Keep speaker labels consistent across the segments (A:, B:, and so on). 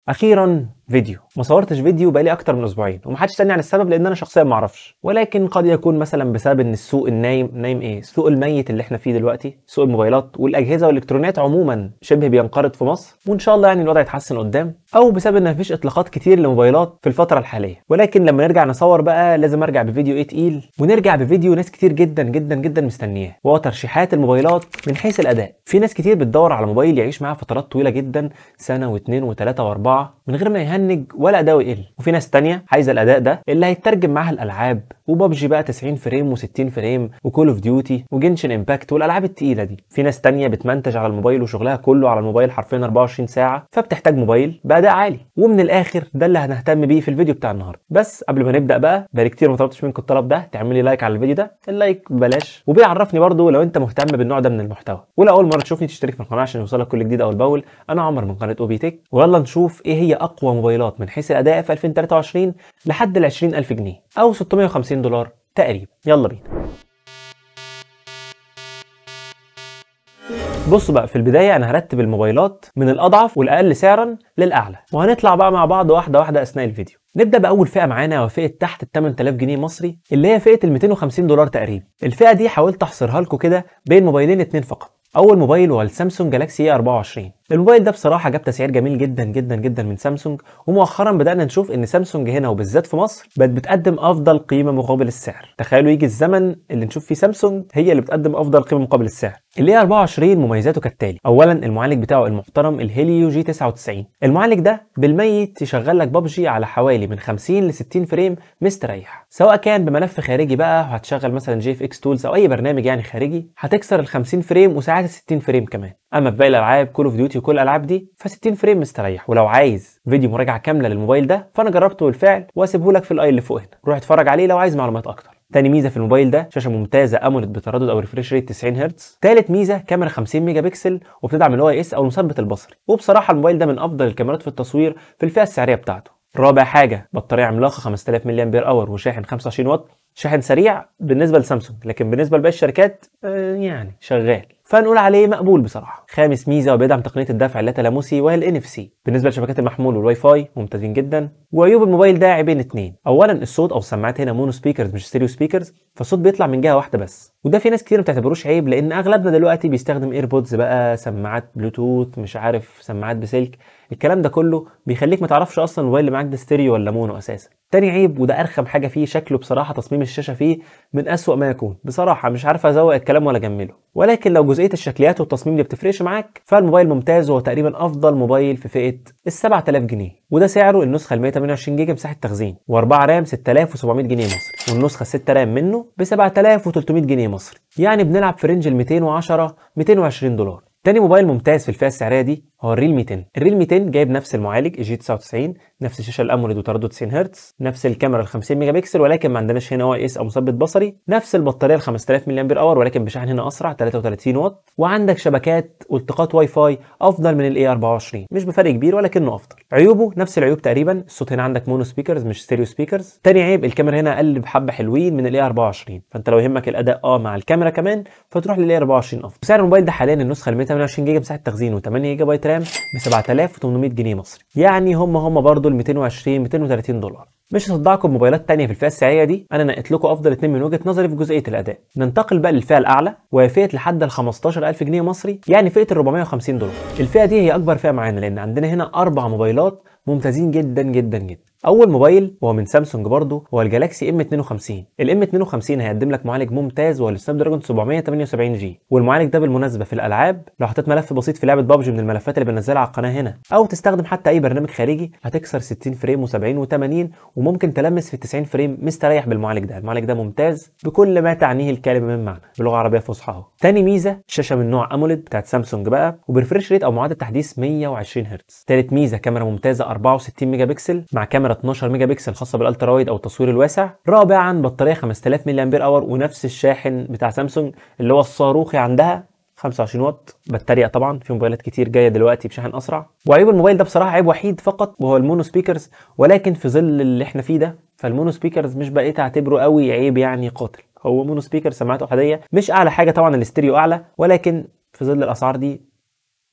A: اخيرا فيديو، ما صورتش فيديو بقالي اكتر من اسبوعين ومحدش سالني عن السبب لان انا شخصيا ما اعرفش، ولكن قد يكون مثلا بسبب ان السوق النايم، نايم ايه؟ السوق الميت اللي احنا فيه دلوقتي، سوق الموبايلات والاجهزة والالكترونيات عموما شبه بينقرض في مصر، وان شاء الله يعني الوضع يتحسن قدام، او بسبب ان مفيش اطلاقات كتير لموبايلات في الفترة الحالية. ولكن لما نرجع نصور بقى لازم ارجع بفيديو ايه تقيل، ونرجع بفيديو ناس كتير جدا جدا جدا مستنياه، وهو ترشيحات الموبايلات من حيث الاداء. في ناس كتير بتدور على موبايل يعيش معاها فترات طويلة جدا، سنة واثنين وثلاثة واربعة، من غير ما يهنج ولا اداؤه يقل، وفي ناس تانية عايزه الاداء ده اللي هيترجم معاها الالعاب وبابجي بقى 90 frame و60 frame و Call of Duty و Genshin Impact والالعاب التقيله دي. في ناس تانية بتمنتج على الموبايل وشغلها كله على الموبايل حرفيا 24 ساعة، فبتحتاج موبايل باداء عالي. ومن الاخر ده اللي هنهتم بيه في الفيديو بتاع النهارده. بس قبل ما نبدا بقى، بقالي كتير ما طلبتش منكم الطلب ده، تعملي like على الفيديو ده، ال like ببلاش، وبيعرفني برده لو انت مهتم بالنوع ده من المحتوى. ولو اول مرة تشوفني تشترك في القناة عشان يوصلك كل جديد اول باول. انا عمر من قناة اوبي تك، ويلا نشوف ايه هي اقوى موبايلات من حيث الاداء في 2023 لحد ال 20000 جنيه او 650 دولار تقريبا. يلا بينا. بصوا بقى، في البداية انا هرتب الموبايلات من الاضعف والاقل سعرا للاعلى، وهنطلع بقى مع بعض واحدة واحدة اثناء الفيديو. نبدا باول فئة معانا، وفئه تحت ال 8000 جنيه مصري، اللي هي فئة ال 250 دولار تقريبا. الفئة دي حاولت احصرها لكم كده بين موبايلين اتنين فقط. اول موبايل هو السامسونج جالاكسي A24. الموبايل ده بصراحة جاب تسعير جميل جدا جدا جدا من سامسونج، ومؤخرا بدانا نشوف ان سامسونج هنا وبالذات في مصر بقت بتقدم افضل قيمة مقابل السعر. تخيلوا يجي الزمن اللي نشوف فيه سامسونج هي اللي بتقدم افضل قيمة مقابل السعر. ال A24 مميزاته كالتالي: اولا المعالج بتاعه المحترم الهيليو G 99. المعالج ده بالميت يشغل لك بابجي على حوالي من 50 ل 60 frame مستريح، سواء كان بملف خارجي بقى وهتشغل مثلا GFX Tools او اي برنامج يعني خارجي، هتكسر ال 50 frame وساعات ال 60 frame كمان. اما في باقي الالعاب Call of Duty وكل الالعاب دي ف 60 frame مستريح. ولو عايز فيديو مراجعه كاملة للموبايل ده فانا جربته بالفعل واسيبه لك في ال i اللي فوق هنا، روح اتفرج عليه لو عايز معلومات اكتر. تاني ميزة في الموبايل ده شاشة ممتازة AMOLED بتردد او refresh rate 90 هرتز. تالت ميزة كاميرا 50 ميجا بكسل وبتدعم ال OIS او المثبت البصري، وبصراحة الموبايل ده من افضل الكاميرات في التصوير في الفئة السعرية بتاعته. رابع حاجة بطارية عملاقة 5000 ملي امبير hour وشاحن 25 واط، شاحن سريع بالنسبة لسامسونج، لكن بالنسبة لباقي الشركات يعني شغال، فنقول عليه مقبول بصراحة. خامس ميزة وبيدعم تقنية الدفع اللا تلامسي وهي ال NFC. بالنسبة لشبكات المحمول والواي فاي ممتازين جدا. وعيوب الموبايل ده عيبين اتنين: اولا الصوت او السماعات هنا mono speakers مش stereo speakers، فالصوت بيطلع من جهة واحدة بس، وده في ناس كتير ما بتعتبروش عيب لان اغلبنا دلوقتي بيستخدم AirPods بقى، سماعات بلوتوث، مش عارف سماعات بسلك، الكلام ده كله بيخليك ما تعرفش اصلا الموبايل اللي معاك ده ستيريو ولا mono اساسا. تاني عيب وده ارخم حاجة فيه، شكله بصراحة تصميم الشاشة فيه من اسوأ ما يكون، بصراحة مش عارف ازوق الكلام ولا اجمله. ولكن لو جزئية الشكليات والتصميم دي بتفرقش معاك فالموبايل ممتاز، وهو تقريبا افضل موبايل في فئة ال 7000 جنيه، وده سعره النسخة ال 128 جيجا مساحة تخزين و4 RAM 6700 جنيه مصري، والنسخة 6 RAM منه ب 7300 جنيه مصري، يعني بنلعب في range ال 210 220 دولار. تاني موبايل ممتاز في الفئة السعرية دي هو الريلمي 10. الريلمي 10 جايب نفس المعالج G 99، نفس الشاشة ال AMOLED وتردد 90 هرتز، نفس الكاميرا ال 50 ميجا بكسل ولكن ما عندناش هنا OIS او مثبت بصري، نفس البطارية ال 5000 ملي امبير hour ولكن بشحن هنا اسرع 33 واط، وعندك شبكات والتقاط واي فاي افضل من ال A24 مش بفرق كبير ولكنه افضل. عيوبه نفس العيوب تقريبا، الصوت هنا عندك mono speakers مش stereo speakers. تاني عيب الكاميرا هنا اقل بحبه حلوين من ال A24، فانت لو يهمك الاداء مع الكاميرا كمان فتروح لل A24 افضل. سعر الموبايل ده حاليا النسخة ال 128 جيجا مساحة تخزين و8 جيجا بايت RAM ب 7800 جنيه مصري، يعني هم برضو ال 220 230 دولار. مش هصدعكم بموبايلات تانية في الفئة السعرية دي، انا نقيت لكم افضل اتنين من وجهه نظري في جزئية الاداء. ننتقل بقى للفئه الاعلى وهي فئة لحد ال 15000 جنيه مصري، يعني فئة ال 450 دولار. الفئة دي هي اكبر فئة معانا لان عندنا هنا اربع موبايلات ممتازين جدا جدا جدا. اول موبايل وهو من سامسونج برضو هو الجالاكسي M 52. ال M 52 هيقدم لك معالج ممتاز وهو السناب دراجون 778 G، والمعالج ده بالمناسبة في الالعاب لو حطيت ملف بسيط في لعبه بابجي من الملفات اللي بنزلها على القناة هنا، او تستخدم حتى اي برنامج خارجي، هتكسر 60 frame و70 و80 وممكن تلمس في 90 frame مستريح بالمعالج ده. المعالج ده ممتاز بكل ما تعنيه الكلمة من معنى، بلغه عربية فصحى اهو. تاني ميزة شاشة من نوع AMOLED بتاعت سامسونج بقى، وب refresh rate او معدل تحديث 120 هرتز. تالت ميزة كاميرا ممتازة 64 ميجا بكسل مع كاميرا 12 ميجا بكسل خاصة بال ultra wide او التصوير الواسع. رابعا بطارية 5000 ملي امبير hour ونفس الشاحن بتاع سامسونج اللي هو الصاروخي عندها 25 واط. بتريق طبعا، في موبايلات كتير جاية دلوقتي بشحن اسرع. وعيوب الموبايل ده بصراحة عيب وحيد فقط وهو ال mono speakers، ولكن في ظل اللي احنا فيه ده فال mono speakers مش بقيت اعتبره قوي عيب يعني قاتل. هو mono speaker سماعات احادية مش اعلى حاجة طبعا، الاستيريو اعلى، ولكن في ظل الاسعار دي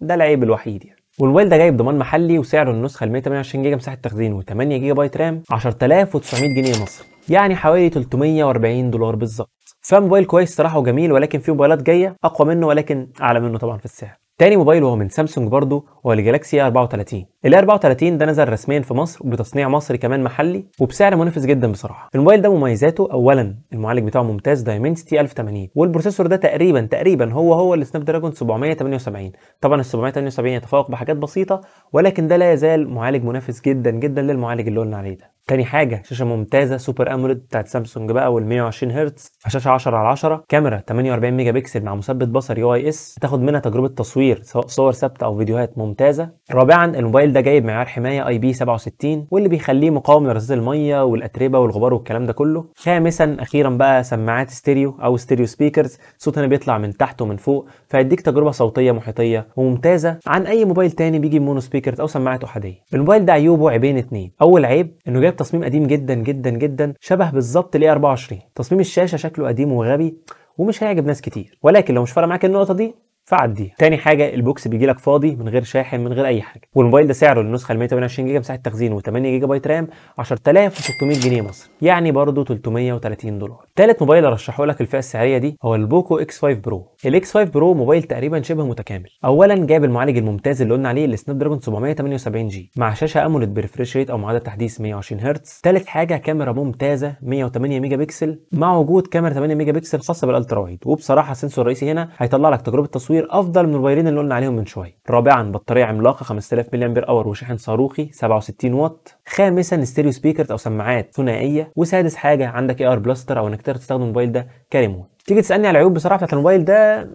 A: ده العيب الوحيد يعني. والموبايل ده جايب ضمان محلي، وسعره النسخة ال 128 جيجا مساحة تخزين و8 جيجا بايت RAM 10900 جنيه مصري، يعني حوالي 340 دولار بالظبط. فموبايل كويس صراحة وجميل، ولكن في موبايلات جاية اقوى منه ولكن اعلى منه طبعا في السعر. تاني موبايل وهو من سامسونج برضه، هو ال Galaxy 34. ال 34 ده نزل رسميا في مصر وبتصنيع مصري كمان محلي وبسعر منافس جدا بصراحة. الموبايل ده مميزاته اولا المعالج بتاعه ممتاز Dimensity 1080، وال processor ده تقريبا هو ال Snapdragon 778. طبعا ال 778 يتفوق بحاجات بسيطة، ولكن ده لا يزال معالج منافس جدا جدا للمعالج اللي قلنا عليه ده. تاني حاجة شاشة ممتازة Super AMOLED بتاعت سامسونج بقى، وال 120 هرتز، شاشة 10/10، كاميرا 48 ميجا بكسل مع مثبت بصري OIS، تاخد منها تجربه تصوير سواء صور ثابتة او فيديوهات ممتازة. رابعا الموبايل ده جايب معيار حماية IP 67، واللي بيخليه مقاوم لرذاذ المية والاتربه والغبار والكلام ده كله. خامسا اخيرا بقى سماعات ستيريو او stereo speakers، صوت هنا بيطلع من تحت ومن فوق، فيديك تجربه صوتية محيطيه وممتازة عن اي موبايل تاني بيجي mono speakers او سماعات احادية. الموبايل ده عيوبه عيبين اتنين. اول عيب انه جايب تصميم قديم جدا جدا جدا، شبه بالظبط ال A24. تصميم الشاشة شكله قديم وغبي ومش هيعجب ناس كتير، ولكن لو مش فارقه معاك النقطة دي فعديها. تاني حاجة ال box بيجي لك فاضي من غير شاحن من غير اي حاجة. والموبايل ده سعره للنسخه ال 128 جيجا مساحة تخزين و8 جيجا بايت RAM 10600 جنيه مصري، يعني برضه 330 دولار. تالت موبايل ارشحه لك الفئة السعرية دي هو ال Poco X5 Pro. ال X5 Pro موبايل تقريبا شبه متكامل. اولا جايب المعالج الممتاز اللي قلنا عليه ال Snapdragon 778 G مع شاشة AMOLED ب refresh rate او معدل تحديث 120 هرتز. تالت حاجة كاميرا ممتازة 108 ميجا بكسل مع وجود كاميرا 8 ميجا بكسل خاصة بال ultra wide، وبصراحة ال sensor الرئيسي هنا هيطلع لك تجربه تصوير افضل من الموبايلين اللي قلنا عليهم من شوية. رابعا بطارية عملاقة 5000 ملي امبير hour وشاحن صاروخي 67 واط. خامسا stereo speakers او سماعات ثنائية. وسادس حاجة عندك IR blaster او انك تقدر تستخدم الموبايل ده كريموت. تيجي تسالني على العيوب بصراحة بتاعت الموبايل ده،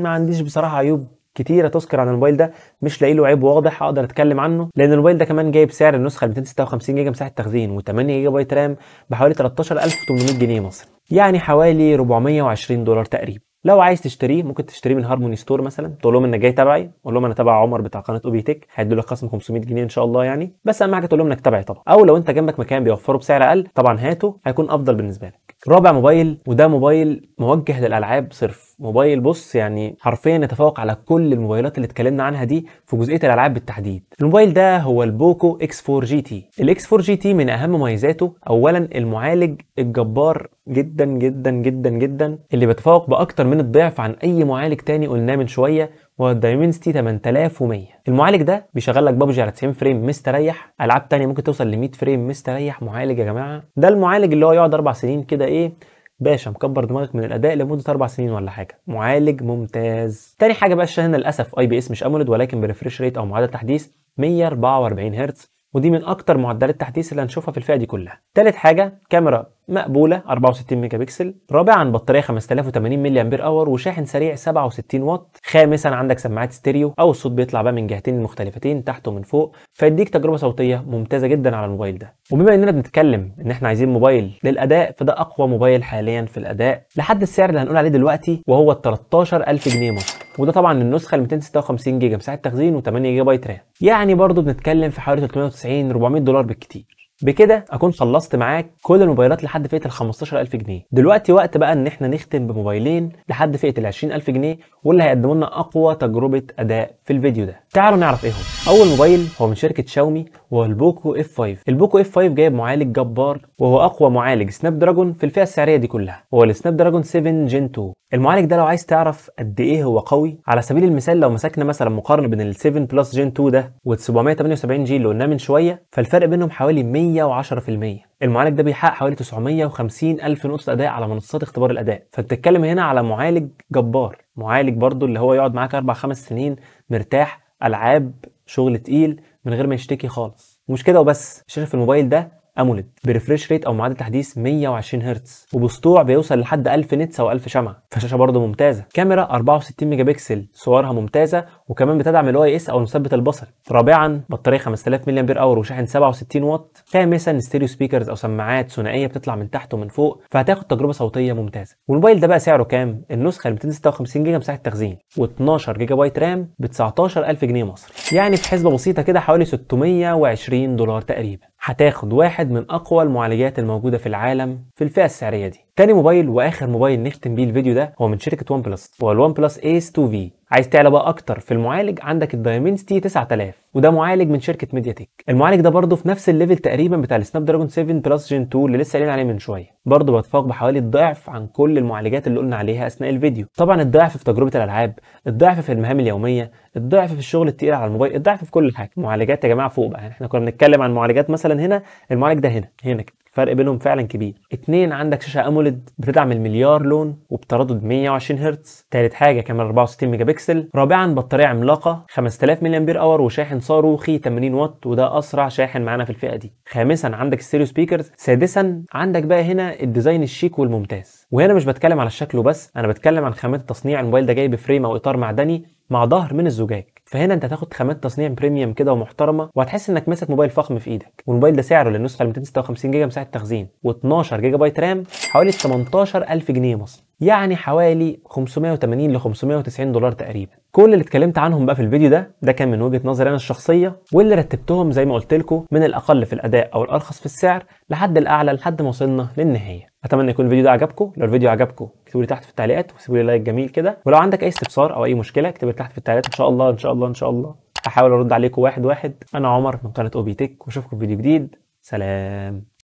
A: ما عنديش بصراحة عيوب كتيرة تذكر عن الموبايل ده، مش لاقي له عيب واضح اقدر اتكلم عنه، لان الموبايل ده كمان جايب سعر النسخة 256 جيجا مساحة تخزين و8 جيجا بايت RAM بحوالي 13800 جنيه مصري، يعني حوالي 420 دولار تقريبا. لو عايز تشتريه ممكن تشتريه من Harmony Store مثلا، تقول لهم انك جاي تبعي، قول لهم انا تبع عمر بتاع قناة اوبي تك، هيدوا لك خصم 500 جنيه ان شاء الله يعني، بس اهم حاجة تقول لهم انك تبعي طبعا. او لو انت جنبك مكان بيوفره بسعر اقل طبعا هاته، هيكون افضل بالنسبة لك. رابع موبايل، وده موبايل موجه للالعاب صرف، موبايل بص يعني حرفيا يتفوق على كل الموبايلات اللي اتكلمنا عنها دي في جزئية الالعاب بالتحديد. الموبايل ده هو ال Poco X4 GT. ال X4 GT من اهم مميزاته اولا المعالج الجبار جدا جدا جدا جدا اللي بيتفوق باكتر من الضعف عن اي معالج تاني قلناه من شوية، وهو ال Dimensity 8100. المعالج ده بيشغل لك بابجي على 90 frame مستريح، العاب تانية ممكن توصل ل 100 frame مستريح. معالج يا جماعة ده المعالج اللي هو يقعد 4 سنين كده ايه باشا مكبر دماغك من الاداء لمدة 4 سنين ولا حاجة، معالج ممتاز. تاني حاجة بقى الشاشة هنا للاسف IPS مش AMOLED، ولكن ب refresh rate او معدل تحديث 144 هرتز، ودي من اكتر معدلات التحديث اللي هنشوفها في الفئة دي كلها. تالت حاجة كاميرا مقبولة 64 ميجا بكسل. رابعا بطارية 5080 ملي امبير hour وشاحن سريع 67 واط. خامسا عندك سماعات ستيريو او الصوت بيطلع بقى من جهتين مختلفتين تحت ومن فوق، فيديك تجربه صوتية ممتازة جدا على الموبايل ده. وبما اننا بنتكلم ان احنا عايزين موبايل للاداء، فده اقوى موبايل حاليا في الاداء لحد السعر اللي هنقول عليه دلوقتي، وهو 13000 جنيه مصري، وده طبعا للنسخه ال 256 جيجا مساحة تخزين و8 جيجا بايت RAM، يعني برضو بنتكلم في حوالي 390 400 دولار بالكتير. بكده اكون خلصت معاك كل الموبايلات لحد فئة ال 15000 جنيه. دلوقتي وقت بقى ان احنا نختم بموبايلين لحد فئة ال 20000 جنيه، واللي هيقدموا لنا اقوى تجربه اداء في الفيديو ده. تعالوا نعرف ايه هم. اول موبايل هو من شركة شاومي، وهو ال Poco F5. ال Poco F5 جايب معالج جبار، وهو اقوى معالج Snapdragon في الفئة السعرية دي كلها، هو ال Snapdragon 7 Gen 2. المعالج ده لو عايز تعرف قد ايه هو قوي، على سبيل المثال لو مسكنا مثلا مقارنة بين ال 7 Plus Gen 2 ده وال 778 G اللي قلناه من شوية، فالفرق بينهم حوالي 110%. المعالج ده بيحقق حوالي 950 ألف نقطة أداء على منصات اختبار الأداء، فبتتكلم هنا على معالج جبار، معالج برضو اللي هو يقعد معاك 4-5 سنين مرتاح، ألعاب، شغل تقيل من غير ما يشتكي خالص. ومش كده وبس، الشاشة في الموبايل ده AMOLED ب refresh rate او معدل تحديث 120 هرتز، وبسطوع بيوصل لحد 1000 nits او 1000 شمعة، فشاشه برضه ممتازة. كاميرا 64 ميجا بكسل صورها ممتازة، وكمان بتدعم ال OIS او المثبت البصري. رابعا بطارية 5000 ملي امبير hour وشاحن 67 واط. خامسا stereo speakers او سماعات ثنائية بتطلع من تحت ومن فوق، فهتاخد تجربه صوتية ممتازة. والموبايل ده بقى سعره كام؟ النسخة 256 جيجا مساحة تخزين و12 جيجا بايت RAM ب 19000 جنيه مصري، يعني في حسبه بسيطة كده حوالي 620 دولار تقريبا. هتاخد واحد من اقوى المعالجات الموجودة في العالم في الفئة السعرية دي. تاني موبايل واخر موبايل نختم بيه الفيديو ده هو من شركة OnePlus، وهو ال OnePlus Ace 2 V. عايز تعلى بقى اكتر في المعالج، عندك ال Dimensity 9000، وده معالج من شركة MediaTek. المعالج ده برده في نفس ال level تقريبا بتاع ال Snapdragon 7 Plus Gen 2 اللي لسه قايلين عليه من شوية، برده بيتفوق بحوالي الضعف عن كل المعالجات اللي قلنا عليها اثناء الفيديو. طبعا الضعف في تجربه الالعاب، الضعف في المهام اليومية، الضعف في الشغل التقيل على الموبايل، الضعف في كل حاجة. معالجات يا جماعة فوق بقى، يعني احنا كنا بنتكلم عن معالجات مثلا هنا، المعالج ده هنا هنا كده، الفرق بينهم فعلا كبير. 2 عندك شاشة AMOLED بتدعم المليار لون وبتردد 120 هرتز. تالت حاجة كاميرا 64 ميجا بكسل. رابعا بطارية عملاقة 5000 ملي امبير hour وشاحن صاروخي 80 واط، وده اسرع شاحن معانا في الفئة دي. خامسا عندك stereo speakers. سادسا عندك بقى هنا ال design الشيك والممتاز، وهنا مش بتكلم على الشكل وبس، انا بتكلم عن خامات التصنيع. الموبايل ده جاي ب frame او اطار معدني مع ظهر من الزجاج، فهنا انت هتاخد خامات تصنيع premium كده ومحترمه، وهتحس انك ماسك موبايل فخم في ايدك. والموبايل ده سعره للنسخه ال 256 جيجا مساحة تخزين و12 جيجا بايت RAM حوالي 18000 جنيه مصري، يعني حوالي 580 ل 590 دولار تقريبا. كل اللي اتكلمت عنهم بقى في الفيديو ده كان من وجهة نظري انا الشخصية، واللي رتبتهم زي ما قلت لكم من الاقل في الاداء او الارخص في السعر لحد الاعلى لحد ما وصلنا للنهاية. اتمنى يكون الفيديو ده عجبكم، لو الفيديو عجبكم اكتبوا لي تحت في التعليقات وسيبوا لي like جميل كده، ولو عندك اي استفسار او اي مشكلة اكتب لي تحت في التعليقات، ان شاء الله ان شاء الله ان شاء الله هحاول ارد عليكم واحد واحد. انا عمر من قناة OB Tech، واشوفكم في فيديو جديد. سلام.